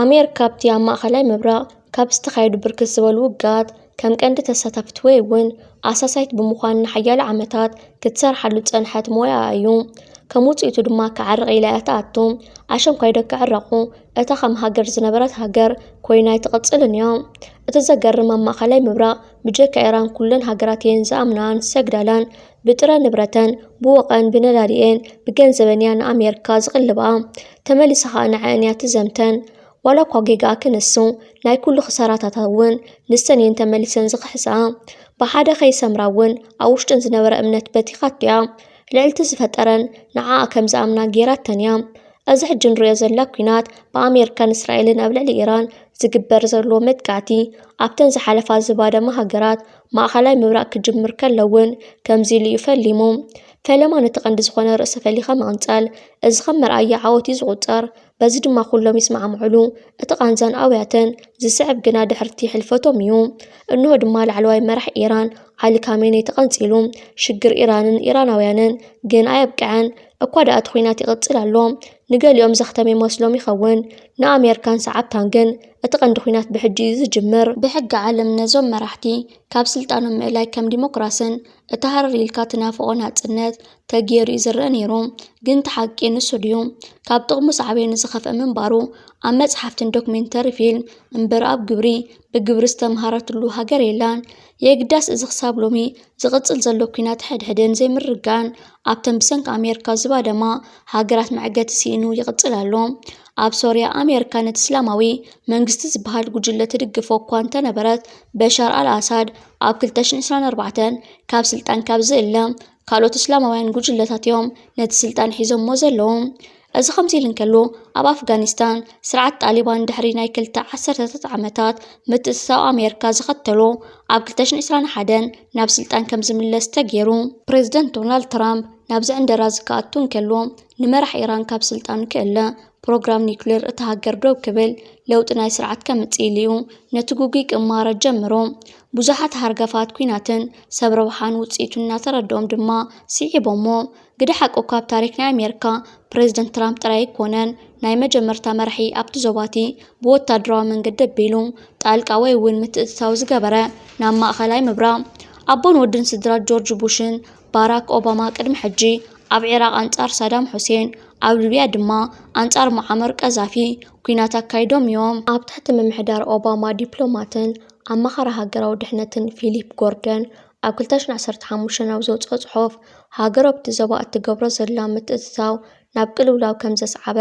ኣሜሪካ ኣብቲ ኣብ ማእኸላይ ምብራቕ ካብ ዝተኻየዱ ብርክት ዝበሉ ውግኣት ከም ቀንዲ ተሳታፊት ወይ እውን ኣሳሳይት ብምዃን ንሓያሎ ዓመታት ክትሰርሓሉ ዝጸንሐት ሞያኣ እዩ። ከም ውጽኢቱ ድማ ክዓርቕ ኢላ እያ ትኣቱ። ኣሸንኳይ ዶ ክዕረቑ? እታ ከም ሃገር ዝነበረት ሃገር ኮይና ኣይትቕጽልን እያ። እቲ ዘገርም ኣብ ማእኸላይ ምብራቕ ብጀካ ኢራን ኩለን ሃገራት እየን ዝኣምናን ዝሰግዳላን። ብጥረ ንብረተን፣ ብወቐን፣ ብነዳዲኤን፣ ብገንዘበን እያ ንኣሜሪካ ዝቕልብኣ። ተመሊሳ ኸኣ ንዐኣን እያ ትዘምተን። ዋላ እኳ ጌጋኣ ክንሱ፣ ናይ ኩሉ ክሳራታታ እውን ንሰን እየን ተመሊሰን ዝኽሕስኣ። ብሓደ ከይሰምራ እውን ኣብ ውሽጥን ዝነበረ እምነት በቲኻቶ እያ። ልዕልቲ ዝፈጠረን ንዓኣ ከም ዝኣምና ጌራተን እያ። እዚ ሕጂ ንሪኦ ዘለና ኲናት ብኣሜሪካን እስራኤልን ኣብ ልዕሊ ኢራን ዝግበር ዘሎ መጥቃዕቲ ኣብተን ዝሓለፋ ዝባደማ ሃገራት ማእኸላይ ምብራቕ ክጅምር ከሎ እውን ከምዚ ኢሉ እዩ ፈሊሙ። ፈለማ ነቲ ቀንዲ ዝኾነ ርእሲ ፈሊኻ ምቕንጻል፣ እዚ ከም መርኣያ ዓወት እዩ ዝቑጸር። በዚ ድማ ኩሎም ይስማዕምዑሉ። እቲ ቃንዛን ኣውያትን ዝስዕብ ግና ድሕርቲ ሕልፈቶም እዩ። እንሆ ድማ ላዕለዋይ መራሕ ኢራን ዓሊ ካሜኔ ተቐንጺሉ። ሽግር ኢራንን ኢራናውያንን ግን ኣየብቅዐን። እኳ ደኣ እቲ ኲናት ይቕጽል ኣሎ። ንገሊኦም ዘኽተመ ይመስሎም ይኸውን፣ ንኣሜሪካን ሰዓብታን ግን እቲ ቀንዲ ኲናት ብሕጂ እዩ ዝጅምር። ብሕጊ ዓለም ነዞም መራሕቲ ካብ ስልጣኖም ምእላይ ከም ዲሞክራስን እታ ሃረር ኢልካ ትናፍቖ ናጽነት ተገይሩ እዩ ዝረአ ነይሩ። ግን እቲ ሓቂ ንሱ ድዩ? ካብ ጥቕሙ ሳዕቤኑ ዝኸፍአ ምንባሩ ኣብ መጽሓፍትን ዶክሜንተሪ ፊልም እምበር ኣብ ግብሪ፣ ብግብሪ ዝተምሃረትሉ ሃገር የላን። የግዳስ እዚ ክሳብ ሎሚ ዝቕጽል ዘሎ ኲናት ሕድሕድን ዘይምርግጋእን ኣብተን ብሰንኪ ኣሜሪካ ዝባደማ ሃገራት መዕገቲ ስኢኑ ይቕጽል ኣሎ። ኣብ ሶርያ ኣሜሪካ ነቲ እስላማዊ መንግስቲ ዝበሃል ጉጅለ ትድግፎ እኳ እንተነበረት፣ በሻር ኣልኣሳድ ኣብ ክልተ ሽሕን ዕስራን ኣርባዕተን ካብ ስልጣን ካብ ዝእለ፣ ካልኦት እስላማውያን ጉጅለታት እዮም ነቲ ስልጣን ሒዞሞ ዘለዉ። እዚ ከምዚ ኢሉ እንከሎ፣ ኣብ ኣፍጋኒስታን ስርዓት ጣሊባን ድሕሪ ናይ ክልተ ዓሰርተታት ዓመታት ምትእትታው ኣሜሪካ ዝኸተሎ፣ ኣብ ክልተ ሽሕን ዕስራን ሓደን ናብ ስልጣን ከም ዝምለስ ተገይሩ። ፕሬዚደንት ዶናልድ ትራምፕ ናብዚ ዕንደራ እዚ ክኣቱ እንከሎ፣ ንመራሕ ኢራን ካብ ስልጣኑ ክእለ፣ ፕሮግራም ኒውክሌር እታ ሃገር ደው ክብል፣ ለውጢ ናይ ስርዓት ከምጽእ ኢሉ እዩ ነቲ ግጉይ ቅማረ ጀምሮ። ብዙሓት ሃርገፋት ኲናትን ሰብ ረብሓን ውጽኢቱ እናተረድኦም ድማ ስዒቦሞ። ግደ ሓቂ እኳ ኣብ ታሪኽ ናይ ኣሜሪካ ፕሬዚደንት ትራምፕ ጥራይ ኣይኮነን ናይ መጀመርታ መራሒ ኣብቲ ዞባቲ ብወታደራዊ መንገዲ ኣቢሉ ጣልቃ ወይ እውን ምትእትታው ዝገበረ ናብ ማእኸላይ ምብራቕ። ኣቦን ወድን ስድራ ጆርጅ ቡሽን ባራክ ኦባማ ቅድሚ ሕጂ ኣብ ዒራቕ ኣንጻር ሳዳም ሑሴን፣ ኣብ ሊብያ ድማ ኣንጻር ሙዓመር ቀዛፊ ኲናት ኣካይዶም እዮም። ኣብ ትሕቲ ምምሕዳር ኦባማ ዲፕሎማትን ኣማኻሪ ሃገራዊ ድሕነትን ፊሊፕ ጎርደን ኣብ ክልተ ሽሕን ዓሰርተ ሓሙሽተን ኣብ ዘውጽኦ ጽሑፍ፣ ሃገሩ ኣብቲ ዞባ እትገብሮ ዘላ ምትእትታው ናብ ቅልውላው ከም ዘስዓበ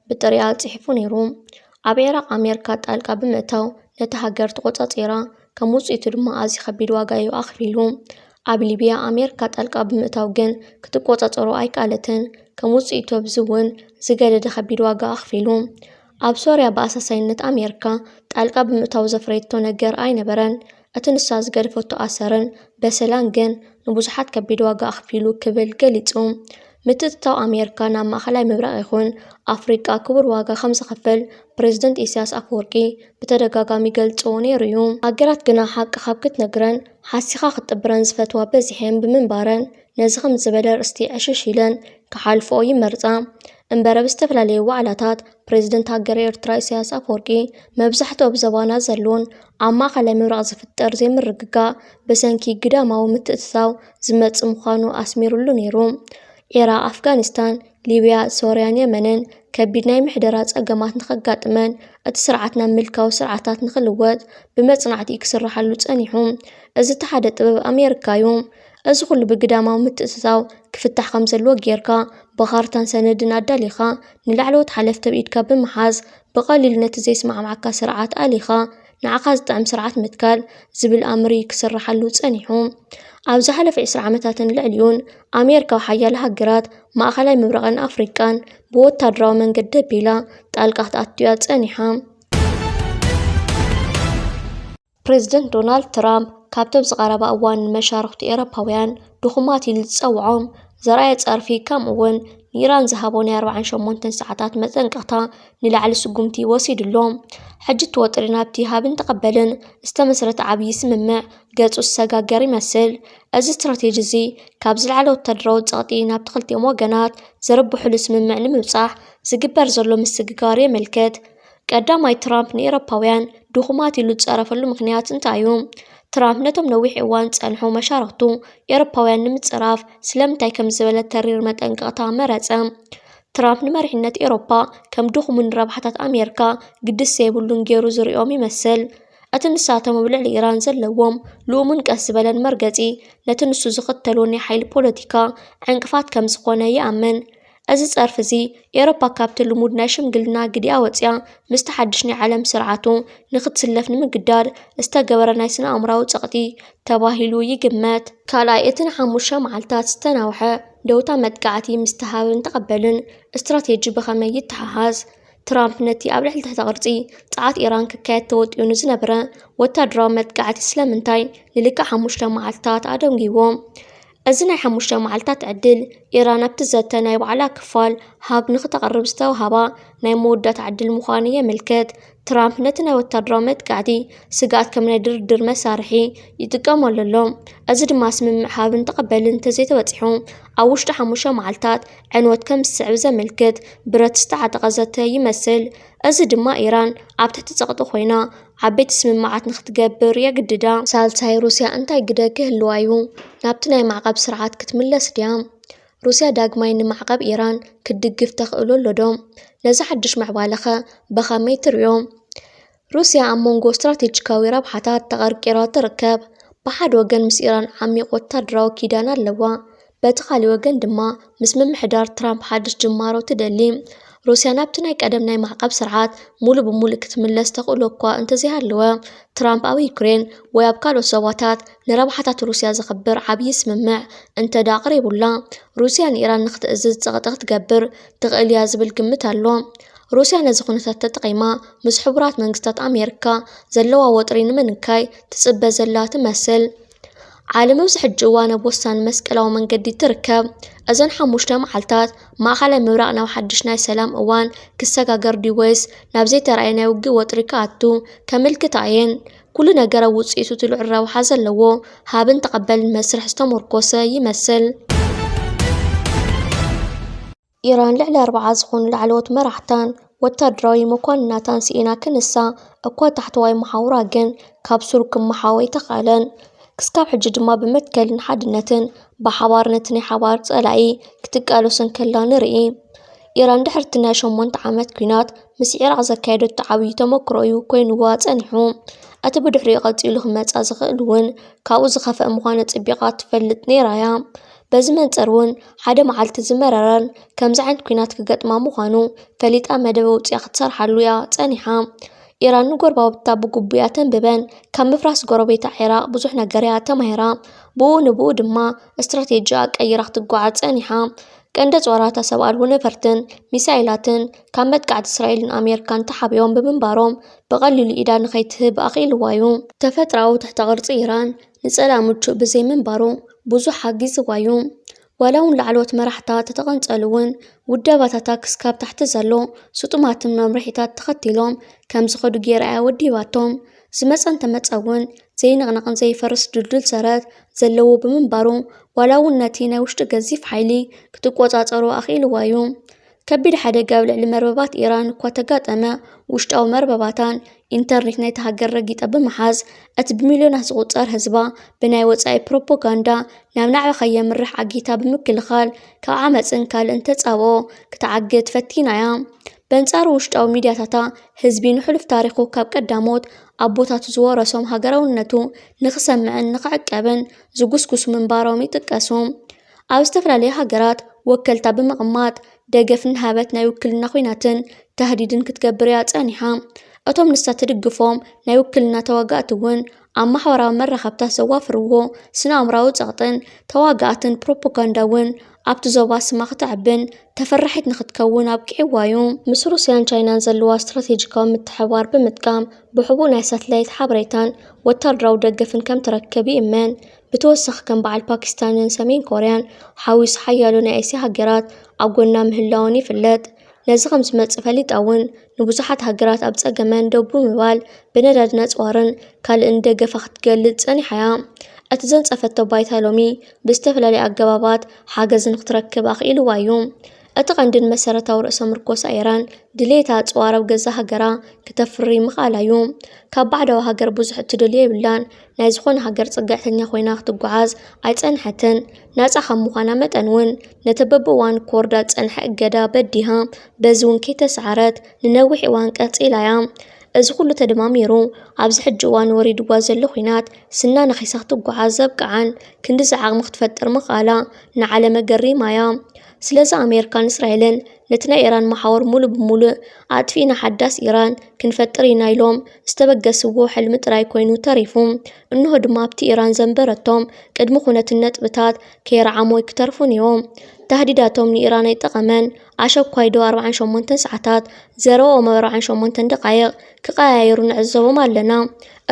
ብጥሪኣ ጽሒፉ ነይሩ። ኣብ ዒራቕ ኣሜሪካ ጣልቃ ብምእታው ነታ ሃገር ተቖጻጺራ፣ ከም ውጽኢቱ ድማ ኣዝዩ ከቢድ ዋጋ እዩ ኣኽፊሉ። ኣብ ሊብያ ኣሜሪካ ጣልቃ ብምእታው ግን ክትቆጻጸሮ ኣይከኣለትን። ከም ውጽኢቱ ኣብዚ እውን ዝገደደ ከቢድ ዋጋ ኣኽፊሉ። ኣብ ሶርያ ብኣሳሳይነት ኣሜሪካ ጣልቃ ብምእታው ዘፍረየቶ ነገር ኣይነበረን። እቲ ንሳ ዝገደፈቶ ኣሰርን በሰላን ግን ንብዙሓት ከቢድ ዋጋ ኣኽፊሉ ክብል ገሊጹ። ምትእትታው ኣሜሪካ ናብ ማእኸላይ ምብራቕ ይኹን ኣፍሪቃ ክቡር ዋጋ ከም ዘኽፍል ፕሬዚደንት ኢሳያስ ኣፈወርቂ ብተደጋጋሚ ገልጾ ነይሩ እዩ። ሃገራት ግና ሓቂ ካብ ክትነግረን ሓሲኻ ክትጥብረን ዝፈትዋ በዚሐን ብምንባረን ነዚ ከም ዝበለ ኣርእስቲ ዕሽሽ ኢለን ክሓልፍኦ ይመርጻ። እምበረ ብዝተፈላለዩ ዋዕላታት ፕሬዚደንት ሃገረ ኤርትራ ኢሳያስ ኣፈወርቂ መብዛሕትኡ ኣብ ዞባና ዘሎን ኣብ ማእኸላይ ምብራቕ ዝፍጠር ዘይምርግጋእ ብሰንኪ ግዳማዊ ምትእትታው ዝመጽእ ምዃኑ ኣስሚሩሉ ነይሩ። ዒራቕ፣ ኣፍጋኒስታን፣ ሊብያ፣ ሶርያን የመንን ከቢድ ናይ ምሕደራ ጸገማት ንኸጋጥመን እቲ ስርዓት ናብ ምልካዊ ስርዓታት ንኽልወጥ ብመጽናዕቲ ክስርሓሉ ጸኒሑ። እዚ እቲ ሓደ ጥበብ ኣሜሪካ እዩ። እዚ ኩሉ ብግዳማዊ ምትእትታው ክፍታሕ ከም ዘለዎ ጌርካ ብኻርታን ሰነድን ኣዳሊኻ ንላዕለዎት ሓለፍቲ ኣብ ኢድካ ብምሓዝ ብቐሊሉ ነቲ ዘይስማዕማዓካ ስርዓት ኣሊኻ ንዓኻ ዝጥዕም ስርዓት ምትካል ዝብል ኣምሪ ክስርሓሉ ጸኒሑ። ኣብ ዝሓለፈ ዕስራ ዓመታትን ልዕሊኡን ኣሜሪካዊ ሓያለ ሃገራት ማእኸላይ ምብራቕን ኣፍሪቃን ብወታደራዊ መንገዲ ኣቢላ ጣልቃ ክትኣቱ እያ ጸኒሓ። ፕሬዚደንት ዶናልድ ትራምፕ ካብቲ ኣብዚ ቀረባ እዋን ንመሻርኽቱ ኤውሮፓውያን ድኹማት ኢሉ ዝጸውዖም ዘርኣዮ ጸርፊ፣ ከምኡ እውን ንኢራን ዝሃቦ ናይ ኣርብዓን ሸሞንተን ሰዓታት መጠንቀቕታ ንላዕሊ ስጉምቲ ወሲዱ ኣሎ። ሕጂ እቲ ወጥሪ ናብቲ ሃብን ተቐበልን ዝተመስረተ ዓብዪ ስምምዕ ገጹ ዝሰጋገር ይመስል። እዚ ስትራቴጂ እዚ ካብ ዝለዓለ ወታደራዊ ጸቕጢ ናብቲ ክልቲኦም ወገናት ዝርብሕሉ ስምምዕ ንምብጻሕ ዝግበር ዘሎ ምስግጋር የመልክት። ቀዳማይ ትራምፕ ንኤሮፓውያን ድኹማት ኢሉ ዝጸረፈሉ ምኽንያት እንታይ እዩ? ትራምፕ ነቶም ነዊሕ እዋን ዝጸንሑ መሻርኽቱ ኤሮፓውያን ንምጽራፍ ስለምንታይ ከም ዝበለ ተሪር መጠንቀቕታ መረጸ? ትራምፕ ንመሪሕነት ኤሮፓ ከም ድኹምን ረብሓታት ኣሜሪካ ግድስ ዘይብሉን ገይሩ ዝርእዮም ይመስል። እቲ ንሳቶም ኣብ ልዕሊ ኢራን ዘለዎም ልኡምን ቀስ ዝበለን መርገጺ ነቲ ንሱ ዝኽተሎ ናይ ሓይሊ ፖለቲካ ዕንቅፋት ከም ዝኾነ ይኣምን። እዚ ጸርፊ እዚ ኤሮፓ ካብቲ ልሙድ ናይ ሽምግልና ግዲኣ ወጺኣ ምስቲ ሓድሽ ናይ ዓለም ስርዓቱ ንኽትስለፍ ንምግዳድ ዝተገበረ ናይ ስነ ኣእምራዊ ጸቕጢ ተባሂሉ ይግመት። ካልኣይ፣ እቲ ንሓሙሽተ መዓልታት ዝተናውሐ ደውታ መጥቃዕቲ ምስ ተሃብን ተቐበልን ስትራቴጂ ብኸመይ ይተሓሓዝ? ትራምፕ ነቲ ኣብ ልዕሊ ትሕተ ቅርጺ ጸዓት ኢራን ክካየድ ተወጢኡ ንዝነበረ ወታደራዊ መጥቃዕቲ ስለምንታይ ንልክዕ ሓሙሽተ መዓልታት ኣደንጊዎ? እዚ ናይ ሓሙሽተ መዓልታት ዕድል፣ ኢራን ኣብቲ ዘተ ናይ ባዕላ ክፋል ሃብ ንኽተቕርብ ዝተውሃባ ናይ መወዳእታ ዕድል ምዃኑ የመልክት። ትራምፕ ነቲ ናይ ወታደራዊ መጥቃዕቲ ስግኣት ከም ናይ ድርድር መሳርሒ ይጥቀመሉ ኣሎ። እዚ ድማ ስምምዕ ሃብን ተቐበልን እንተዘይተበጺሑ፣ ኣብ ውሽጢ ሓሙሽተ መዓልታት ዕንወት ከም ዝስዕብ ዘመልክት ብረት ዝተዓጠቐ ዘተ ይመስል። እዚ ድማ ኢራን ኣብ ትሕቲ ጸቕጢ ኮይና ዓበይቲ ስምምዓት ንኽትገብር የግድዳ። ሳልሳይ፣ ሩስያ እንታይ ግደ ክህልዋ እዩ? ናብቲ ናይ ማዕቐብ ስርዓት ክትምለስ ድያ? ሩስያ ዳግማይ ንማዕቐብ ኢራን ክትድግፍ ተኽእሎ ኣሎ ዶ? ነዚ ሓድሽ ምዕባለኸ ብኸመይ ትርእዮ? ሩስያ ኣብ መንጎ ስትራቴጂካዊ ረብሓታት ተቐርቂራ ትርከብ። ብሓደ ወገን ምስ ኢራን ዓሚቕ ወታደራዊ ኪዳን ኣለዋ። በቲ ካልእ ወገን ድማ ምስ ምምሕዳር ትራምፕ ሓድሽ ጅማሮ ትደሊ። ሩስያ ናብቲ ናይ ቀደም ናይ ማዕቐብ ስርዓት ሙሉእ ብሙሉእ ክትምለስ ተኽእሎ እኳ እንተዘይሃለወ፣ ትራምፕ ኣብ ዩክሬን ወይ ኣብ ካልኦት ዞባታት ንረብሓታት ሩስያ ዘኽብር ዓብዪ ስምምዕ እንተ ደኣ ኣቕሪቡላ፣ ሩስያ ንኢራን ንኽትእዝዝ ጸቕጢ ክትገብር ትኽእል እያ ዝብል ግምት ኣሎ። ሩስያ ነዚ ኩነታት ተጠቒማ ምስ ሕቡራት መንግስታት ኣሜሪካ ዘለዋ ወጥሪ ንምንካይ ትጽበ ዘላ ትመስል። ዓለም ኣብዚ ሕጂ እዋን ኣብ ወሳኒ መስቀላዊ መንገዲ ትርከብ። እዘን ሓሙሽተ መዓልታት ማእኸላይ ምብራቕ ናብ ሓድሽ ናይ ሰላም እዋን ክሰጋገር ድዩ ወይስ ናብ ዘይተራእየ ናይ ውግእ ወጥሪ ክኣቱ ከመልክታ እየን። ኩሉ ነገር ኣብ ውጽኢቱ እቲ ልዑል ረብሓ ዘለዎ ሃብን ተቐበልን መስርሕ ዝተመርኮሰ ይመስል። ኢራን ልዕሊ ኣርብዓ ዝኾኑ ላዕለዎት መራሕታን ወታደራዊ መኮንናታን ስኢና ክንሳ እኳ፣ ታሕተዋይ መሓውራ ግን ካብ ሱር ክመሓው ኣይተኻእለን። ክስካብ ሕጂ ድማ ብመትከልን ሓድነትን ብሓባር ነቲ ናይ ሓባር ጸላኢ ክትቃለሶ እንከላ ንርኢ። ኢራን ድሕርቲ ናይ ሸሞንተ ዓመት ኲናት ምስ ዒራቕ ዘካየደቶ ዓብዪ ተመክሮ እዩ ኮይንዋ ጸኒሑ። እቲ ብድሕሪኡ ቀጺሉ ክመጻ ዝኽእል እውን ካብኡ ዝኸፍአ ምዃኑ ኣጸቢቓ ትፈልጥ ነይራ እያ። በዚ መንጽር እውን ሓደ መዓልቲ ዝመረረን ከምዚ ዓይነት ኲናት ክገጥማ ምዃኑ ፈሊጣ መደብ ኣውጺኣ ክትሰርሓሉ እያ ጸኒሓ። ኢራን ንጎረባብታ ብግቡእ እያ ተንብበን፣ ካብ ምፍራስ ጎረቤታ ዒራቕ ብዙሕ ነገር እያ ተማሂራ። ብኡ ንብኡ ድማ ስትራቴጂኣ ቀይራ ክትጓዓዝ ጸኒሓ። ቀንዲ ኣጽዋራታ ሰብ ኣልቦ ነፈርትን ሚሳይላትን ካብ መጥቃዕቲ እስራኤልን ኣሜሪካን ተሓቢኦም ብምንባሮም ብቐሊሉ ኢዳ ንኸይትህብ ኣኽኢልዋ እዩ። ተፈጥሮኣዊ ትሕተ ቅርጺ ኢራን ንጸላኢ ምቹእ ብዘይምንባሩ ብዙሕ ሓጊዝዋ እዩ። ዋላ እውን ላዕለዎት መራሕታ ተተቐንጸሉ እውን፣ ውደባታታ ክስካብ ታሕቲ ዘሎ ስጡማትን መምርሒታት ተኸቲሎም ከም ዝኸዱ ገይራ እያ ወዲባቶም። ዝመጸ እንተመጸ እውን ዘይንቕነቕን ዘይፈርስ ድልዱል ሰረት ዘለዎ ብምንባሩ፣ ዋላ እውን ነቲ ናይ ውሽጢ ገዚፍ ሓይሊ ክትቆጻጸሮ ኣኽኢልዋ እዩ። ከቢድ ሓደጋ ኣብ ልዕሊ መርበባት ኢራን እኳ ተጋጠመ፣ ውሽጣዊ መርበባታን ኢንተርኔት ናይታ ሃገር ረጊጣ ብምሓዝ፣ እቲ ብሚልዮናት ዝቑጸር ህዝባ ብናይ ወጻኢ ፕሮፓጋንዳ ናብ ናዕቢ ከየምርሕ ዓጊታ ብምክልኻል፣ ካብ ዓመጽን ካልእን ተጻብኦ ክትዓግት ፈቲና እያ። በንጻሩ ውሽጣዊ ሚድያታታ ህዝቢ ንሕሉፍ ታሪኹ ካብ ቀዳሞት ኣቦታቱ ዝወረሶም ሃገራውነቱ ንኽሰምዕን ንኽዕቀብን ዝጉስጉሱ ምንባሮም ይጥቀሱ። ኣብ ዝተፈላለያ ሃገራት ወከልታ ብምቕማጥ ደገፍ እናሃበት ናይ ውክልና ኲናትን ታህዲድን ክትገብር እያ ጸኒሓ። እቶም ንሳ ትድግፎም ናይ ውክልና ተዋጋእቲ እውን ኣብ ማሕበራዊ መራኸብታት ዘዋፍርዎ ስነ ኣእምራዊ ጸቕጥን ተዋጋእትን ፕሮፓጋንዳ እውን ኣብቲ ዞባ ስማ ክተዕብን ተፈራሒት ንኽትከውን ኣብቂዕዋ እዩ። ምስ ሩስያን ቻይናን ዘለዋ ስትራቴጂካዊ ምትሕብባር ብምጥቃም ብሕቡእ ናይ ሳትላይት ሓበሬታን ወታደራዊ ደገፍን ከም ትረክብ ይእመን። ብተወሳኺ ከም በዓል ፓኪስታንን ሰሜን ኮርያን ሓዊሱ ሓያሎ ናይ ኤስያ ሃገራት ኣብ ጎና ምህላወን ይፍለጥ። ነዚ ከም ዝመጽእ ፈሊጣ እውን ንብዙሓት ሃገራት ኣብ ጸገመን ደው ብምባል ብነዳድን ኣጽዋርን ካልእን ደገፋ ክትገልጽ ጸኒሓ እያ። እቲ ዘንጸፈቶ ባይታ ሎሚ ብዝተፈላለዩ ኣገባባት ሓገዝ ንክትረክብ ኣኽኢልዋ እዩ። እቲ ቀንድን መሰረታዊ ርእሰ ምርኮሳ ኢራን ድሌታ ኣጽዋር ኣብ ገዛ ሃገራ ክተፍሪ ምኽኣላ እዩ። ካብ ባዕዳዊ ሃገር ብዙሕ እትደልዮ የብላን። ናይ ዝኾነ ሃገር ጽግዕተኛ ኮይና ክትጓዓዝ ኣይጸንሐትን። ናጻ ካብ ምዃና መጠን እውን ነቲ በብእዋን ክወርዳ ዝጸንሐ እገዳ በዲሃ፣ በዚ እውን ከይተሰዓረት ንነዊሕ እዋን ቀጺላ እያ። እዚ ኩሉ ተደማሚሩ ኣብዚ ሕጂ እዋን ወሪድዋ ዘሎ ኲናት ስና ነኺሳ ክትጓዓዝ ዘብቅዓን ክንድዚ ዓቕሚ ክትፈጥር ምኽኣላ ንዓለም ኣገሪማ እያ። ስለዚ ኣሜሪካን እስራኤልን ነቲ ናይ ኢራን መሓውር ሙሉእ ብሙሉእ ኣጥፊእና ሓዳስ ኢራን ክንፈጥር ኢና ኢሎም ዝተበገስዎ ሕልሚ ጥራይ ኮይኑ ተሪፉ። እንሆ ድማ ኣብቲ ኢራን ዘንበረቶም ቅድሚ ኩነትን ነጥብታት ከይረዓሞ ኣይክተርፉን እዮም። ታህዲዳቶም ንኢራን ኣይጠቐመን። ኣሸኳይ ዶ ኣርባዓን ሸሞንተን ሰዓታት ዘረብኦም ኣብ ኣርባዓን ሸሞንተን ደቓይቕ ክቐያየሩ ንዕዘቦም ኣለና።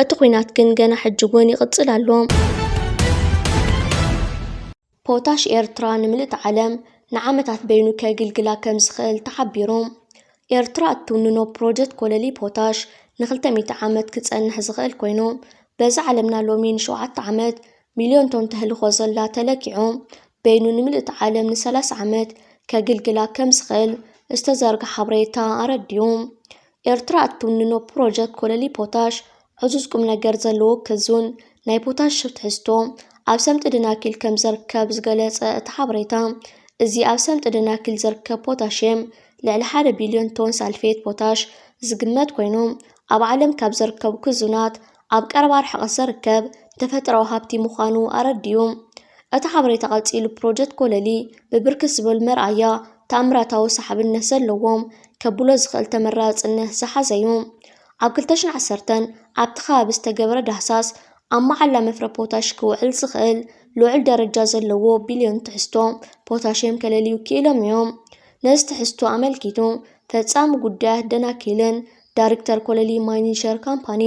እቲ ኲናት ግን ገና ሕጂ እውን ይቕጽል ኣሎ። ፖታሽ ኤርትራ ንምልእቲ ዓለም ንዓመታት በይኑ ከግልግላ ከም ዝኽእል ተሓቢሩ። ኤርትራ እትውንኖ ፕሮጀክት ኮለሊ ፖታሽ ንኽልተ ሚእቲ ዓመት ክጸንሕ ዝኽእል ኮይኑ፣ በዚ ዓለምና ሎሚ ንሸውዓተ ዓመት ሚልዮን ቶን ተህልኾ ዘላ ተለኪዑ፣ በይኑ ንምልእቲ ዓለም ንሰላሳ ዓመት ከግልግላ ከም ዝኽእል ዝተዘርግሐ ሓበሬታ ኣረዲኡ። ኤርትራ እትውንኖ ፕሮጀክት ኮለሊ ፖታሽ ዕዙዝ ቁም ነገር ዘለዎ ክዙን ናይ ፖታሽ ትሕዝቶ ኣብ ሰምጢ ደናኪል ከም ዘርከብ ዝገለጸ እቲ ሓበሬታ፣ እዚ ኣብ ሰምጢ ደናኪል ዝርከብ ፖታሽየም ልዕሊ ሓደ ቢልዮን ቶን ሳልፌት ፖታሽ ዝግመት ኮይኑ፣ ኣብ ዓለም ካብ ዘርከቡ ክዙናት ኣብ ቀረባ ርሕቐት ዘርከብ ተፈጥሮኣዊ ሃብቲ ምዃኑ ኣረዲኡ። እቲ ሓበሬታ ቀጺሉ፣ ፕሮጀክት ኮለሊ ብብርክት ዝበሉ መርኣያ ተኣምራታዊ ሰሓብነት ዘለዎም ከብሎ ዝኽእል ተመራጽነት ዝሓዘ እዩ። ኣብ ክልተ ሽሕን ዓሰርተን ኣብቲ ከባቢ ዝተገበረ ዳህሳስ፣ ኣብ መዓላ መፍረ ፖታሽ ክውዕል ዝኽእል ልዑል ደረጃ ዘለዎ ቢልዮን ትሕዝቶ ፖታሽየም ከለልዩ ክኢሎም እዮም። ነዚ ትሕዝቶ ኣመልኪቱ፣ ፈጻሚ ጉዳያት ደናኪልን ዳይሬክተር ኮለሊ ማይኒሸር ካምፓኒ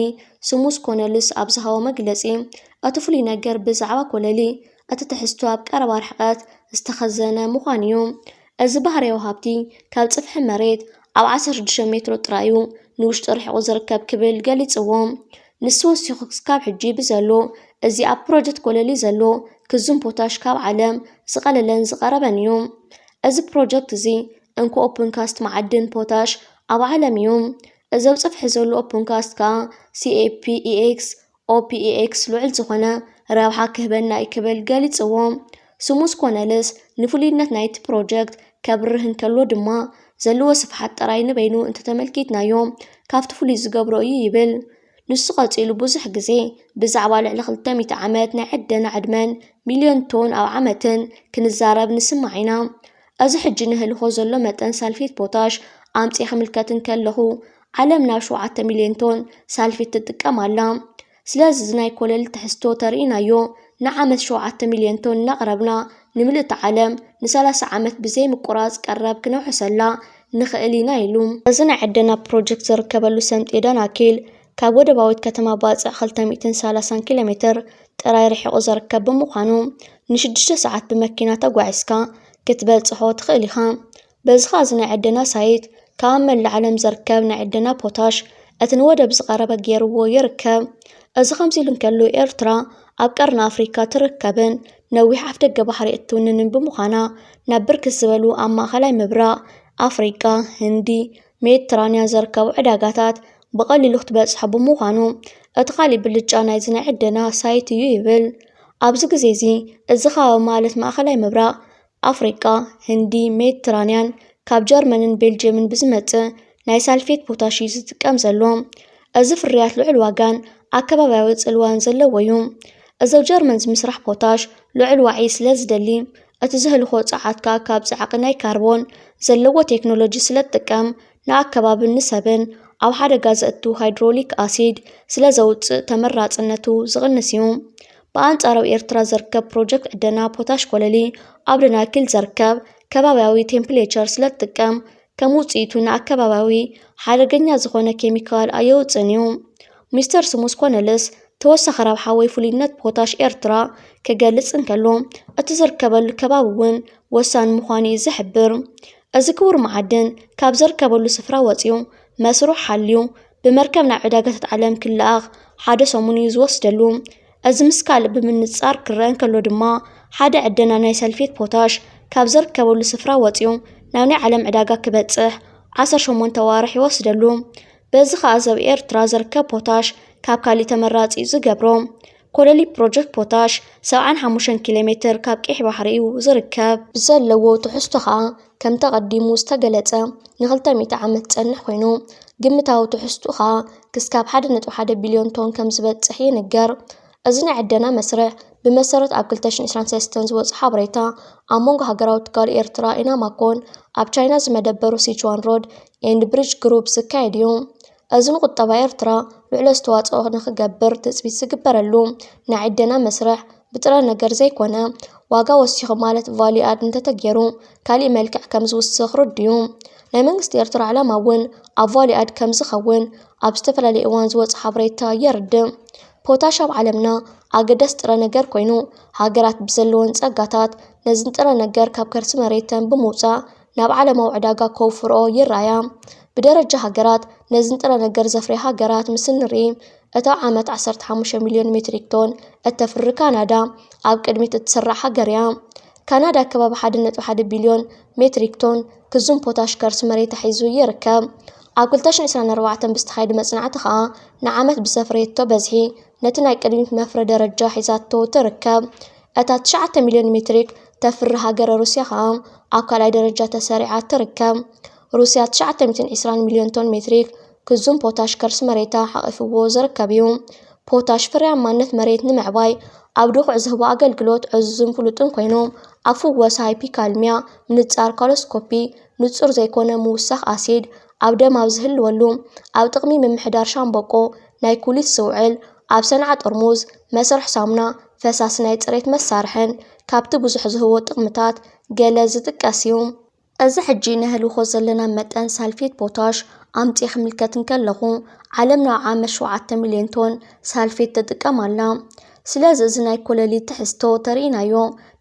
ስሙስ ኮነልስ ኣብ ዝሃቦ መግለጺ፣ እቲ ፍሉይ ነገር ብዛዕባ ኮለሊ፣ እቲ ትሕዝቶ ኣብ ቀረባ ርሕቀት ዝተኸዘነ ምዃኑ እዩ። እዚ ባህርያዊ ሃብቲ ካብ ጽፍሒ መሬት ኣብ ዓሰርተ ሽዱሽተ ሜትሮ ጥራይ እዩ ንውሽጢ ርሒቑ ዝርከብ ክብል ገሊጽዎ። ንሱ ወሲኹ፣ ክስካብ ሕጂ ብዘሎ፣ እዚ ኣብ ፕሮጀክት ኮለሊ ዘሎ ክዙን ፖታሽ ካብ ዓለም ዝቐለለን ዝቐረበን እዩ። እዚ ፕሮጀክት እዚ እንኮ ኦፕን ካስት መዓድን ፖታሽ ኣብ ዓለም እዩ። እዚ ኣብ ጽፍሒ ዘሎ ኦፕን ካስት ከኣ ሲ ኤ ፒ ኢ ኤክስ፣ ኦ ፒ ኢ ኤክስ ልዑል ዝኾነ ረብሓ ክህበና እዩ ክብል ገሊጽዎ። ስሙስ ኮነልስ ንፍሉይነት ናይቲ ፕሮጀክት ከብርህ እንከሎ ድማ፣ ዘለዎ ስፍሓት ጥራይ ንበይኑ እንተተመልኪትናዮ ካብቲ ፍሉይ ዝገብሮ እዩ ይብል። ንሱ ቀጺሉ፣ ብዙሕ ግዜ ብዛዕባ ልዕሊ ክልተ ሚእቲ ዓመት ናይ ዕደና ዕድመን ሚልዮን ቶን ኣብ ዓመትን ክንዛረብ ንስማዕ ኢና። እዚ ሕጂ ንህልኾ ዘሎ መጠን ሳልፌት ፖታሽ ኣምጺኤ ክምልከት እንከለኹ፣ ዓለም ናብ ሸውዓተ ሚልዮን ቶን ሳልፌት ትጥቀም ኣላ። ስለዚ እዚ ናይ ኮለል ትሕዝቶ ተርኢናዮ ንዓመት ሸውዓተ ሚልዮን ቶን እናቕረብና፣ ንምልእቲ ዓለም ንሰላሳ ዓመት ብዘይ ምቁራጽ ቀረብ ክነውሕሰላ ንኽእል ኢና ኢሉ። እዚ ናይ ዕደና ፕሮጀክት ዝርከበሉ ሰምጢ ደናኪል ካብ ወደባዊት ከተማ ባጽዕ ክልተ ሚእትን ሰላሳን ኪሎ ሜትር ጥራይ ርሒቑ ዝርከብ ብምዃኑ፣ ንሽዱሽተ ሰዓት ብመኪና ተጓዒዝካ ክትበጽሖ ትኽእል ኢኻ። በዚ ኸኣ እዚ ናይ ዕደና ሳይት ካብ ኣብ መላእ ዓለም ዝርከብ ናይ ዕደና ፖታሽ እቲ ንወደብ ዝቐረበ ገይርዎ ይርከብ። እዚ ከምዚ ኢሉ እንከሎ፣ ኤርትራ ኣብ ቀርኒ ኣፍሪካ ትርከብን ነዊሕ ኣፍደገ ባሕሪ እትውንንን ብምዃና፣ ናብ ብርክት ዝበሉ ኣብ ማእኸላይ ምብራቕ፣ ኣፍሪቃ፣ ህንዲ፣ ሜዲትራንያን ዝርከቡ ዕዳጋታት ብቐሊሉ ክትበጽሖ ብምዃኑ፣ እቲ ካሊእ ብልጫ ናይዚ ናይ ዕደና ሳይት እዩ ይብል። ኣብዚ ግዜ እዚ፣ እዚ ከባቢ ማለት ማእኸላይ ምብራቕ፣ ኣፍሪቃ፣ ህንዲ፣ ሜዲትራንያን ካብ ጀርመንን ቤልጅየምን ብዝመጽእ ናይ ሳልፌት ፖታሽ እዩ ዝጥቀም ዘሎ። እዚ ፍርያት ልዑል ዋጋን ኣከባብያዊ ጽልዋን ዘለዎ እዩ። እዚ ኣብ ጀርመን ዝምስራሕ ፖታሽ ልዑል ዋዒ ስለ ዝደሊ፣ እቲ ዘህልኾ ጸዓት ከኣ ካብ ጻዕቂ ናይ ካርቦን ዘለዎ ቴክኖሎጂ ስለ ዝጥቀም፣ ንኣከባብን ንሰብን ኣብ ሓደጋ ዘእቱ ሃይድሮሊክ ኣሲድ ስለ ዘውጽእ ተመራጽነቱ ዝቕንስ እዩ። ብኣንጻር ኣብ ኤርትራ ዝርከብ ፕሮጀክት ዕደና ፖታሽ ኮለሊ ኣብ ደናኪል ዘርከብ ከባብያዊ ቴምፕሌቸር ስለ ዝጥቀም ከም ውጽኢቱ ንኣከባብያዊ ሓደገኛ ዝኾነ ኬሚካል ኣየውጽእን እዩ። ሚስተር ስሙስ ኮነልስ ተወሳኺ ረብሓ ወይ ፍሉይነት ፖታሽ ኤርትራ ክገልጽ እንከሎ እቲ ዝርከበሉ ከባቢ እውን ወሳኒ ምዃኑ እዩ ዝሕብር። እዚ ክቡር መዓድን ካብ ዝርከበሉ ስፍራ ወጺኡ መስርሑ ሓልዩ ብመርከብ ናብ ዕዳጋታት ዓለም ክለኣኽ ሓደ ሰሙን እዩ ዝወስደሉ። እዚ ምስ ካልእ ብምንጻር ክረአ እንከሎ ድማ፣ ሓደ ዕደና ናይ ሰልፌት ፖታሽ ካብ ዘርከበሉ ስፍራ ወጺኡ ናብ ናይ ዓለም ዕዳጋ ክበጽሕ ዓሰርተ ሸሞንተ ኣዋርሕ ይወስደሉ። በዚ ከኣ ዘብ ኤርትራ ዝርከብ ፖታሽ ካብ ካሊእ ተመራጺ እዩ ዝገብሮ። ኮለሊ ፕሮጀክት ፖታሽ ሰብዓን ሓሙሽተን ኪሎ ሜትር ካብ ቀይሕ ባሕሪ እዩ ዝርከብ። ብዘለዎ ትሕዝቶ ከኣ ከም ተቐዲሙ ዝተገለጸ ንክልተ ሚእቲ ዓመት ዝጸንሕ ኮይኑ፣ ግምታዊ ትሕዝቱ ከኣ ክስካብ ሓደ ነጥቢ ሓደ ቢልዮን ቶን ከም ዝበጽሕ ይንገር። እዚ ናይ ዕደና መስርሕ ብመሰረት ኣብ ክልተ ሽሕን ዕስራን ሰለስተን ዝወጸ ሓበሬታ ኣብ መንጎ ሃገራዊ ትካል ኤርትራ ኢናማኮን ኣብ ቻይና ዝመደበሩ ሲቹዋን ሮድ ኤንድ ብሪጅ ግሩፕ ዝካየድ እዩ። እዚ ንቁጠባ ኤርትራ ልዑል ኣስተዋጽኦ ንክገብር ትጽቢት ዝግበረሉ ናይ ዕደና መስርሕ ብጥረ ነገር ዘይኮነ ዋጋ ወሲኹ ማለት ቫልዩ ኣድ እንተተገይሩ ካሊእ መልክዕ ከም ዝውስኽ ርዱእ እዩ። ናይ መንግስቲ ኤርትራ ዕላማ እውን ኣብ ቫልዩ ኣድ ከም ዝኸውን ኣብ ዝተፈላለየ እዋን ዝወጸ ሓበሬታ የርድእ። ፖታሽ ኣብ ዓለምና ኣገዳሲ ጥረ ነገር ኮይኑ ሃገራት ብዘለወን ጸጋታት ነዚ ጥረ ነገር ካብ ከርሲ መሬተን ብምውጻእ ናብ ዓለማዊ ዕዳጋ ከውፍርኦ ይረኣያ። ብደረጃ ሃገራት ነዚ ንጥረ ነገር ዘፍርያ ሃገራት ምስ እንርኢ እታ ዓመት ዓሰርተ ሓሙሽተ ሚልዮን ሜትሪክ ቶን እተፍሪ ካናዳ ኣብ ቅድሚት እትስራዕ ሃገር እያ። ካናዳ ከባቢ ሓደ ነጥቢ ሓደ ቢልዮን ሜትሪክ ቶን ክዙን ፖታሽ ከርሲ መሬታ ሒዙ ይርከብ። ኣብ ክልተ ሽሕን ዕስራን ኣርባዕተን ብዝተኻየደ መጽናዕቲ ከኣ ንዓመት ብዘፍረየቶ በዝሒ ነቲ ናይ ቅድሚት መፍረ ደረጃ ሒዛቶ ትርከብ። እታ ትሽዓተ ሚልዮን ሜትሪክ ተፍሪ ሃገረ ሩስያ ከኣ ኣብ ካልኣይ ደረጃ ተሰሪዓ ትርከብ። ሩስያ ትሽዓተ ሚእትን ዕስራን ሚልዮን ቶን ሜትሪክ ክዙን ፖታሽ ከርሲ መሬታ ሓቒፍዎ ዝርከብ እዩ። ፖታሽ ፍርያማነት መሬት ንምዕባይ ኣብ ድኹዕ ዝህቦ ኣገልግሎት ዕዙዝን ፍሉጥን ኮይኑ፣ ኣብ ፍወሳ ሃይፒካልሚያ፣ ምንጻር ኮሎስኮፒ፣ ንጹር ዘይኮነ ምውሳኽ ኣሲድ ኣብ ደም ኣብ ዝህልወሉ፣ ኣብ ጥቕሚ ምምሕዳር ሻምበቆ ናይ ኩሊት ዝውዕል፣ ኣብ ሰንዓ ጥርሙዝ፣ መስርሕ ሳሙና፣ ፈሳሲ ናይ ጽሬት መሳርሕን ካብቲ ብዙሕ ዝህቦ ጥቕምታት ገለ ዝጥቀስ እዩ። እዚ ሕጂ ነህልኾ ዘለና መጠን ሳልፌት ፖታሽ ኣምጺኤ ክምልከት እንከለኹ፣ ዓለም ናብ ዓመት ሸውዓተ ሚልዮን ቶን ሳልፌት ትጥቀም ኣላ። ስለዚ እዚ ናይ ኮለሊ ትሕዝቶ ተርኢናዮ፣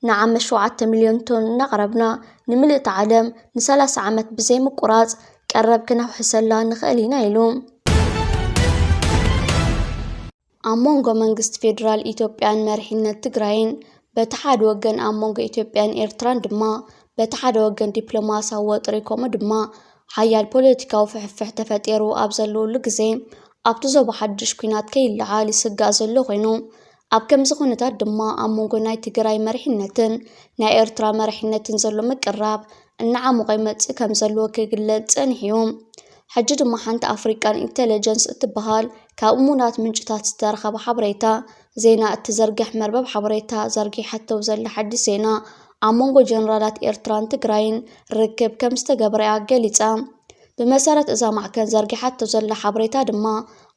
ንዓመት ሸውዓተ ሚልዮን ቶን እናቕረብና፣ ንምልእቲ ዓለም ንሰላሳ ዓመት ብዘይ ምቁራጽ ቀረብ ክነውሕሰላ ንኽእል ኢና ኢሉ። ኣብ መንጎ መንግስቲ ፌደራል ኢትዮጵያን መሪሕነት ትግራይን በቲ ሓደ ወገን፣ ኣብ መንጎ ኢትዮጵያን ኤርትራን ድማ በቲ ሓደ ወገን ዲፕሎማስያዊ ወጥሪ፣ ከምኡ ድማ ሓያል ፖለቲካዊ ፍሕፍሕ ተፈጢሩ ኣብ ዘለወሉ ግዜ፣ ኣብቲ ዞባ ሓድሽ ኲናት ከይለዓል ይስጋእ ዘሎ ኮይኑ፣ ኣብ ከምዚ ኩነታት ድማ ኣብ መንጎ ናይ ትግራይ መሪሕነትን ናይ ኤርትራ መሪሕነትን ዘሎ ምቅርራብ እናዓሞቐ ይመጽእ ከም ዘሎ ክግለጽ ጸኒሑ እዩ። ሕጂ ድማ ሓንቲ ኣፍሪቃን ኢንተለጀንስ እትበሃል ካብ እሙናት ምንጭታት ዝተረኸበ ሓበሬታ ዜና እትዘርግሕ መርበብ ሓበሬታ ዘርጊሓቶ ዘላ ሓድሽ ዜና ኣብ መንጎ ጀነራላት ኤርትራን ትግራይን ርክብ ከም ዝተገበረ እያ ገሊጻ። ብመሰረት እዛ ማዕከን ዘርጊሓቶ ዘላ ሓበሬታ ድማ፣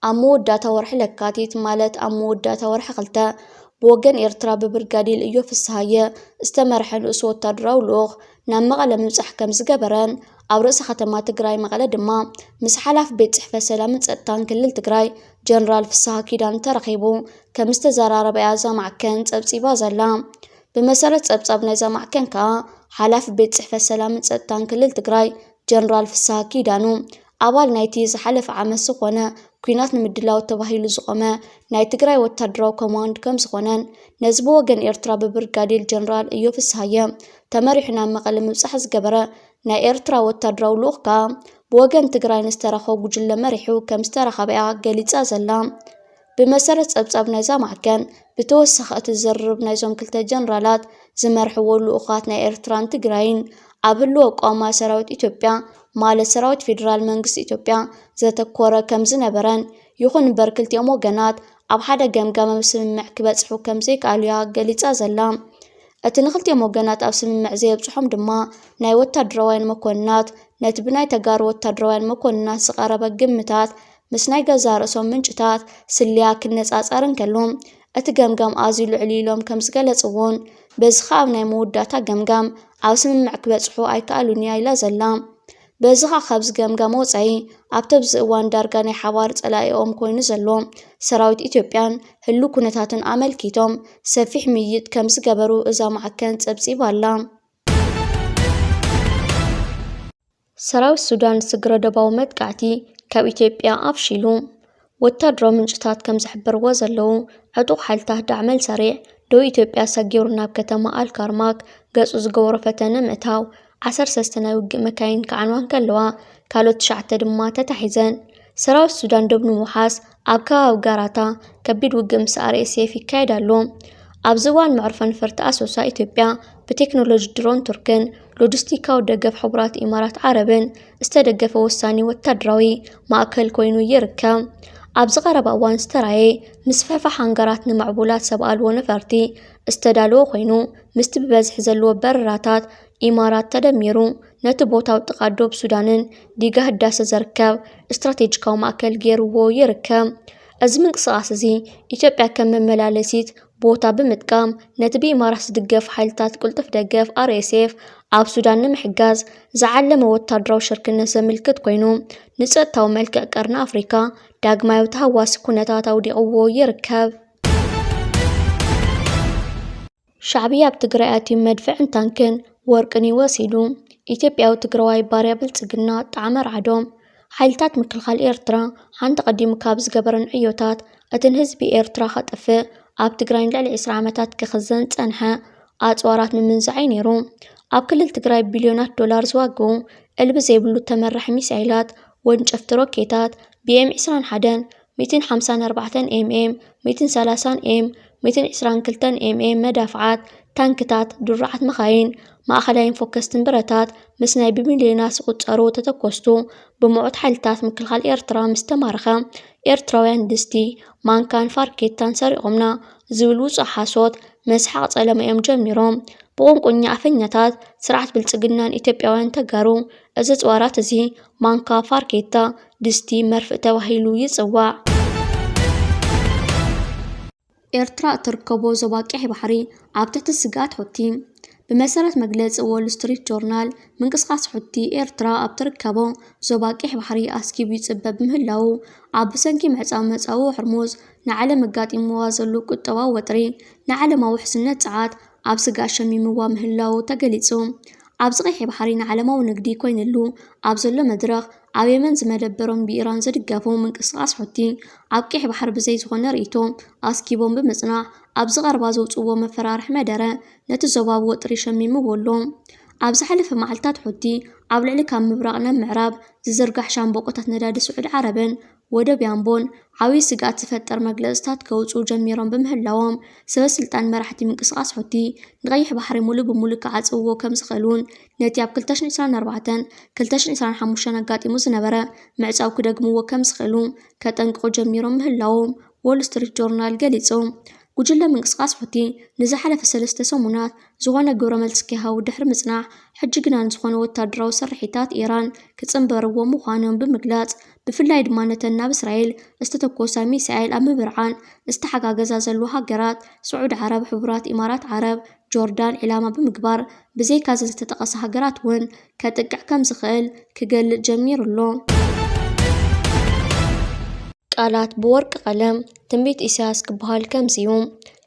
ኣብ መወዳእታ ወርሒ ለካቲት፣ ማለት ኣብ መወዳእታ ወርሒ ክልተ፣ ብወገን ኤርትራ ብብርጋዴር እዮብ ፍስሃየ ዝተመርሐ ንኡስ ወታደራዊ ልኡኽ ናብ መቐለ ምብጻሕ ከም ዝገበረን፣ ኣብ ርእሰ ከተማ ትግራይ መቐለ ድማ ምስ ሓላፊ ቤት ጽሕፈት ሰላምን ጸጥታን ክልል ትግራይ ጀነራል ፍስሃ ኪዳነ ተራኺቡ ከም ዝተዘራረበ እያ እዛ ማዕከን ጸብጺባ ዘላ። ብመሰረት ጸብጻብ ናይዛ ማዕከን ከኣ፣ ሓላፊ ቤት ጽሕፈት ሰላምን ጸጥታን ክልል ትግራይ ጀነራል ፍስሃ ኪዳኑ፣ ኣባል ናይቲ ዝሓለፈ ዓመት ዝኾነ ኲናት ንምድላው ተባሂሉ ዝቖመ ናይ ትግራይ ወታደራዊ ኮማንድ ከም ዝኾነን፣ ነዚ ብወገን ኤርትራ ብብርጋዴር ጀነራል እዮብ ፍስሃየ ተመሪሑ ናብ መቐለ ምብጻሕ ዝገበረ ናይ ኤርትራ ወታደራዊ ልኡኽ ከኣ፣ ብወገን ትግራይ ንዝተረኸቦ ጉጅለ መሪሑ ከም ዝተረኸበ እያ ገሊጻ ዘላ። ብመሰረት ጸብጻብ ናይዛ ማዕከን፣ ብተወሳኺ እቲ ዝርርብ ናይዞም ክልተ ጀነራላት ዝመርሕዎ ልኡኻት ናይ ኤርትራን ትግራይን ኣብ ህልው ኣቋውማ ሰራዊት ኢትዮጵያ፣ ማለት ሰራዊት ፌደራል መንግስቲ ኢትዮጵያ፣ ዘተኮረ ከም ዝነበረን፣ ይኹን እምበር ክልቲኦም ወገናት ኣብ ሓደ ገምጋም ኣብ ስምምዕ ክበጽሑ ከም ዘይከኣሉ እያ ገሊጻ ዘላ። እቲ ንክልቲኦም ወገናት ኣብ ስምምዕ ዘየብጽሖም ድማ፣ ናይ ወታደራውያን መኮንናት ነቲ ብናይ ተጋሩ ወታደራውያን መኮንናት ዝቐረበ ግምታት ምስ ናይ ገዛእ ርእሶም ምንጭታት ስለያ ክነጻጸር እንከሎ፣ እቲ ገምጋም ኣዝዩ ልዑል እዩ ኢሎም ከም ዝገለጽዎን፣ በዚ ኸኣ ኣብ ናይ መወዳእታ ገምጋም ኣብ ስምምዕ ክበጽሑ ኣይከኣሉን እያ ኢላ ዘላ። በዚ ኸኣ ካብዚ ገምጋም ወጻኢ፣ ኣብቲ ኣብዚ እዋን ዳርጋ ናይ ሓባር ጸላኢኦም ኮይኑ ዘሎ ሰራዊት ኢትዮጵያን ህሉው ኩነታትን ኣመልኪቶም ሰፊሕ ምይይጥ ከም ዝገበሩ እዛ ማዕከን ጸብጺባ ኣላ። ሰራዊት ሱዳን ስግረ ዶባዊ መጥቃዕቲ ካብ ኢትዮጵያ ኣፍሺሉ። ወታደራዊ ምንጭታት ከም ዝሕብርዎ ዘለዉ፣ ዕጡቕ ሓይልታት ዳዕመል ሰሪዕ ደቡብ ኢትዮጵያ ሰጊሩ ናብ ከተማ ኣልካርማክ ገጹ ዝገበሮ ፈተነ ምእታው ዓሰርተ ሰለስተ ናይ ውግእ መካይን ክዓንዋ እንከለዋ፣ ካልኦት ትሽዓተ ድማ ተታሒዘን። ሰራዊት ሱዳን ዶብ ንምውሓስ ኣብ ከባቢ ጋራታ ከቢድ ውግእ ምስ ኣር ኤስ ኤፍ ይካየድ ኣሎ። ኣብዚ እዋን መዕርፎ ነፈርቲ ኣሶሳ ኢትዮጵያ ብቴክኖሎጂ ድሮን ቱርክን ሎጂስቲካዊ ደገፍ ሕቡራት ኢማራት ዓረብን ዝተደገፈ ወሳኒ ወታደራዊ ማእከል ኮይኑ ይርከብ። ኣብዚ ቀረባ እዋን ዝተራየ ምስፍሕፋሕ ሃንጋራት ንምዕቡላት ሰብ ኣልቦ ነፈርቲ ዝተዳለወ ኮይኑ፣ ምስቲ ብበዝሒ ዘለዎ በረራታት ኢማራት ተደሚሩ፣ ነቲ ቦታ ኣብ ጥቓ ዶብ ሱዳንን ዲጋ ህዳሰ ዘርከብ ስትራቴጂካዊ ማእከል ገይርዎ ይርከብ። እዚ ምንቅስቓስ እዚ ኢትዮጵያ ከም መመላለሲት ቦታ ብምጥቃም፣ ነቲ ብኢማራት ዝድገፍ ሓይልታት ቅልጡፍ ደገፍ ኣር ኤስ ኤፍ ኣብ ሱዳን ንምሕጋዝ ዝዓለመ ወታደራዊ ሽርክነት ዘመልክት ኮይኑ፣ ንጸጥታዊ መልክዕ ቀርኒ ኣፍሪካ ዳግማይ ተሃዋሲ ኩነታት ኣውዲቕዎ ይርከብ። ሻዕብያ ኣብ ትግራይ ኣትዩ መድፍዕን ታንክን ወርቅን እዩ ወሲዱ። ኢትዮጵያዊ ትግራዋይ ባርያ ብልጽግና ጣዕመ ርዓዶም። ሓይልታት ምክልኻል ኤርትራ ሓንቲ ቀዲሙ ካብ ዝገበረን ዕዮታት፣ እቲ ንህዝቢ ኤርትራ ከጥፍእ ኣብ ትግራይ ንልዕሊ ዕስራ ዓመታት ክኽዘን ዝጸንሐ ኣጽዋራት ምምንዛዕ እዩ ነይሩ። ኣብ ክልል ትግራይ ቢልዮናት ዶላር ዝዋግኡ እልቢ ዘይብሉ ተመራሕ ሚሳይላት፣ ወንጨፍቲ ሮኬታት፣ ቢ ኤም ዕስራን ሓደን፣ ሚእትን ሓምሳን ኣርባዕተን ኤም ኤም፣ ሚእትን ሰላሳን ኤም፣ ሚእትን ዕስራን ክልተን ኤም ኤም መዳፍዓት፣ ታንክታት፣ ድሩዓት መኻይን፣ ማእኸላይን ፎከስትን ብረታት ምስ ናይ ብሚልዮናት ዝቑጸሩ ተተኮስቱ ብምዑት ሓይልታት ምክልኻል ኤርትራ ምስ ተማረኸ፣ ኤርትራውያን ድስቲ፣ ማንካን ፋርኬታን ሰሪቖምና ዝብል ውጹእ ሓሶት መስሓቕ ጸለመ እዮም ጀሚሮም። ብቁንቁኛ ኣፈኛታት ስርዓት ብልጽግናን ኢትዮጵያውያን ተጋሩ እዚ ኣጽዋራት እዚ ማንካ፣ ፋርኬታ፣ ድስቲ፣ መርፍእ ተባሂሉ ይጽዋዕ። ኤርትራ እትርከቦ ዞባ ቀይሕ ባሕሪ ኣብ ትሕቲ ስግኣት ሑቲ። ብመሰረት መግለጺ ዎል ስትሪት ጆርናል፣ ምንቅስቓስ ሑቲ ኤርትራ ኣብ ትርከቦ ዞባ ቀይሕ ባሕሪ ኣስጊቡ ይጽበ ብምህላዉ፣ ኣብ ብሰንኪ ምዕጻው መጻብቦ ሕርሙዝ ንዓለም ኣጋጢምዋ ዘሎ ቁጠባዊ ወጥሪ ንዓለማዊ ውሕስነት ጸዓት ኣብ ስግኣት ሸሚምዋ ምህላዉ ተገሊጹ። ኣብዚ ቀይሕ ባሕሪ ንዓለማዊ ንግዲ ኮይንሉ ኣብ ዘሎ መድረኽ፣ ኣብ የመን ዝመደበሮም ብኢራን ዝድገፉ ምንቅስቓስ ሑቲ ኣብ ቀይሕ ባሕሪ ብዘይ ዝኾነ ርእይቶ ኣስጊቦም ብምጽናሕ፣ ኣብዚ ቀረባ ዘውጽእዎ መፈራርሒ መደረ ነቲ ዞባ ብወጥሪ ሸሚምዎ ኣሎ። ኣብ ዝሓለፈ መዓልታት ሑቲ ኣብ ልዕሊ ካብ ምብራቕ ናብ ምዕራብ ዝዝርጋሕ ሻምበቆታት ነዳዲ ስዑዲ ዓረብን ወደብ ያምቦን ዓብዪ ስግኣት ዝፈጥር መግለጽታት ከውጽኡ ጀሚሮም ብምህላዎም፣ ሰበ ስልጣን መራሕቲ ምንቅስቓስ ሑቲ ንቐይሕ ባሕሪ ሙሉእ ብሙሉእ ክዓጽውዎ ከም ዝኽእሉን ነቲ ኣብ ክልተ ሽሕን ዕስራን ኣርባዕተን ክልተ ሽሕን ዕስራን ሓሙሽተን ኣጋጢሙ ዝነበረ ምዕጻው ክደግምዎ ከም ዝኽእሉ ከጠንቅቑ ጀሚሮም ምህላዎም ዎል ስትሪት ጆርናል ገሊጹ። ጉጅለ ምንቅስቓስ ሑቲ ንዝሓለፈ ሰለስተ ሰሙናት ዝኾነ ግብረ መልሲ ከይሃቡ ድሕሪ ምጽናሕ፣ ሕጂ ግና ንዝኾነ ወታደራዊ ስርሒታት ኢራን ክጽንበርዎ ምዃኖም ብምግላጽ፣ ብፍላይ ድማ ነተን ናብ እስራኤል ዝተተኮሳ ሚሳኤል ኣብ ምብርዓን ዝተሓጋገዛ ዘለዋ ሃገራት ስዑዲ ዓረብ፣ ሕቡራት ኢማራት ዓረብ፣ ጆርዳን ዒላማ ብምግባር፣ ብዘይካ እዘን ዝተጠቐሳ ሃገራት እውን ከጥቅዕ ከም ዝኽእል ክገልጽ ጀሚሩ ኣሎ። ቃላት ብወርቂ ቀለም ትንቢት ኢሳያስ ክበሃል ከምዚ እዩ።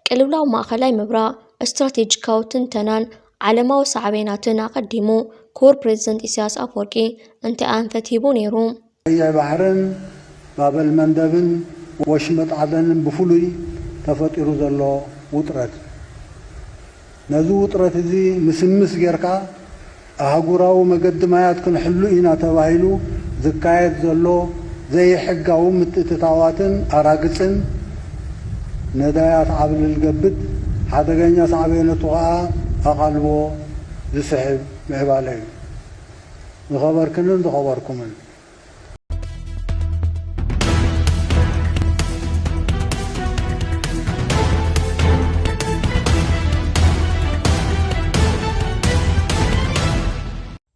ቅልውላው ማእኸላይ ምብራቕ ስትራቴጂካዊ ትንተናን ዓለማዊ ሳዕቤናትን ኣቐዲሙ ክቡር ፕሬዝደንት ኢሳያስ ኣፈወርቂ እንታይ ኣንፈት ሂቡ ነይሩ? ቀይሕ ባሕርን ባበል መንደብን ወሽመጥ ዓደንን ብፍሉይ ተፈጢሩ ዘሎ ውጥረት። ነዚ ውጥረት እዚ ምስምስ ጌርካ ኣህጉራዊ መገዲ ማያት ክንሕሉ ኢና ተባሂሉ ዝካየድ ዘሎ ዘይሕጋዊ ምትእትታዋትን ኣራግጽን ነዳያት ዓብልል ገብድ ሓደገኛ ሳዕቤነቱ ኸኣ ኣቓልቦ ዝስሕብ ምዕባለ እዩ። ዝኸበርክንን ዝኸበርኩምን፣